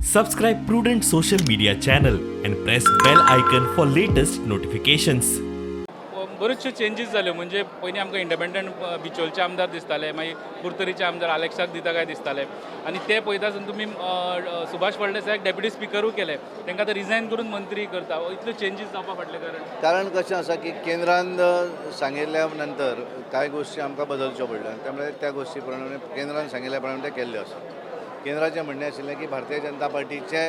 Subscribe Prudent social media channel and press bell icon for latest notifications. बऱ्योचश्यो changes जाल्यो. म्हणजे पयलीं आमकां इंडिपेंडंट बिचोलचे आमदार दिसताले, मागीर कुडतरीचे आमदार आलेक्साक दिता काय दिसताले आनी ते पळयता आसतना तुमी सुभाष फळदेसायाक डेप्युटी स्पिकरूय केले. तांकां आतां रिजायन करून मंत्री करता. इतल्यो चेंजीस जावपा फाटलें कारण? कारण कशें आसा की केंद्रान सांगिल्ल्या नंतर कांय गोश्टी आमकां बदलच्यो पडल्यो आनी त्यामुळे त्या गोश्टी प्रमाणे, केंद्रान सांगिल्ल्या प्रमाणे तें केल्लें आसा. केंद्राचें म्हणणें आशिल्लें की भारतीय जनता पार्टीचे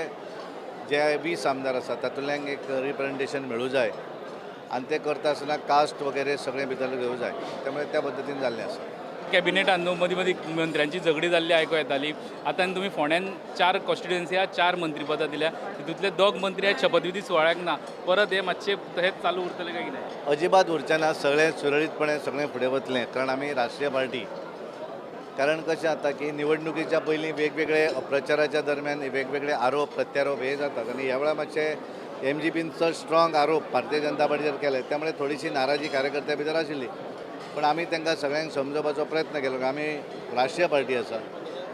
जे 20 आमदार आसात, तातूंतल्यान एक रिप्रेझेंटेशन मेळूं जाय आनी तें करता आसतना कास्ट वगैरे सगळें भितर घेवं जाय. त्यामुळे त्या पद्दतीन जाल्लें आसा. कॅबिनेटान न्हू मदीं मदीं मंत्र्यांची झगडी जाल्ली आयकूं येताली. आतां आनी तुमी फोंड्यान चार कॉन्स्टिट्युएन्सी आहा, चार मंत्रीपदां दिल्या. तितूंतले दोग मंत्री आयज शपथविधी सुवाळ्याक ना. परत हे मातशें तशेंच चालू उरतलें काय कितें? अजिबात उरचें ना. सगळें सुरळीतपणे सगळें फुडें वतलें, कारण आमी राष्ट्रीय पार्टी. कारण कशें जाता की निवडणुकीच्या पयलीं वेगवेगळे प्रचाराच्या दरम्यान वेगवेगळे आरोप प्रत्यारोप हे जातात आनी ह्या वेळार मातशे एमजीपीन चड स्ट्रॉंग आरोप भारतीय जनता पार्टीचेर केले. त्यामुळे थोडीशी नाराजी कार्यकर्त्या भितर आशिल्ली, पण आमी तांकां सगळ्यांक समजोवपाचो प्रयत्न केलो की आमी राष्ट्रीय पार्टी आसा,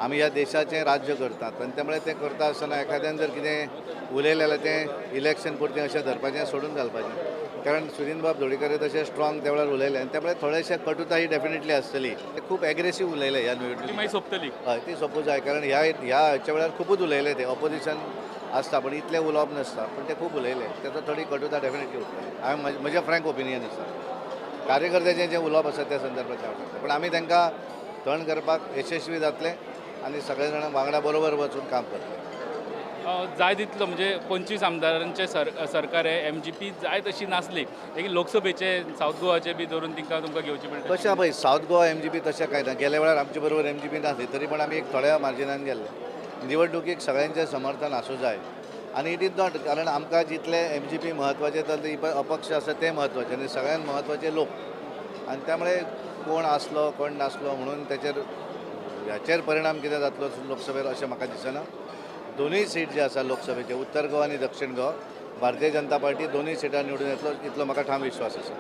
आमी ह्या देशाचें राज्य करतात आनी त्यामुळे तें करता आसतना एखाद्यान जर कितें उलयलें जाल्यार तें इलेक्शन पुरतें अशें धरपाचें, सोडून घालपाचें. कारण सुदिन बाब धोडीकर तशें स्ट्रॉंग त्या वेळार उलयले आनी त्यामुळे थोडेशे कटुता ही डेफिनेटली आसतली. ते खूब एग्रेसीव उलयले ह्या ती निवडणुकीत. मागीर सोंपतली. हय, ती सोंपूं जाय, कारण ह्या ह्या हाच्या वेळार खुबूच उलयले ते. ऑपोजिशन आसता पण इतलें उलोवप नासता, पण ते खूब उलयले. तेचो थोडी कटुता डेफिनेटली उरतली. हांवें म्हजें फ्रँक ओपिनियन आसा. कार्यकर्त्याचें जें उलोवप आसा त्या संदर्भात हांव सांगता, पण आमी तांकां थंड करपाक यशस्वी जातले आनी सगळे जाणां वांगडा बरोबर वचून काम करतले. जाय तितलो, म्हणजे 25 आमदारांचें सरकार आहे, एमजीपी जाय तशी नासली, लेगीन लोकसभेचे सावथ गोवाचे बी धरून तिंका तुमकां घेवची पडटा. कशें पळय, सावथ गोवा एमजीपी तशें कांय ना. गेल्या वेळार आमचे बरोबर एमजीपी नासली, तरी पण आमी एक थोड्या मार्जिनान गेल्ले. निवडणुकीक सगळ्यांचें समर्थन आसूं जाय आनी it is not, कारण आमकां जितले एमजीपी म्हत्वाचे तर अपक्ष आसा ते म्हत्वाचे आनी सगळ्यांत म्हत्वाचे लोक. आनी त्यामुळे कोण आसलो कोण नासलो म्हणून तेचेर ह्याचेर परिणाम कितें जातलो लोकसभेर अशें म्हाका दिसना. दोनूय सीट जे आसा लोकसभेचे, उत्तर गोवा आनी दक्षिण गोवा, भारतीय जनता पार्टी दोनूय सिटां निवडून येतलो इतलो म्हाका ठाम विश्वास आसा.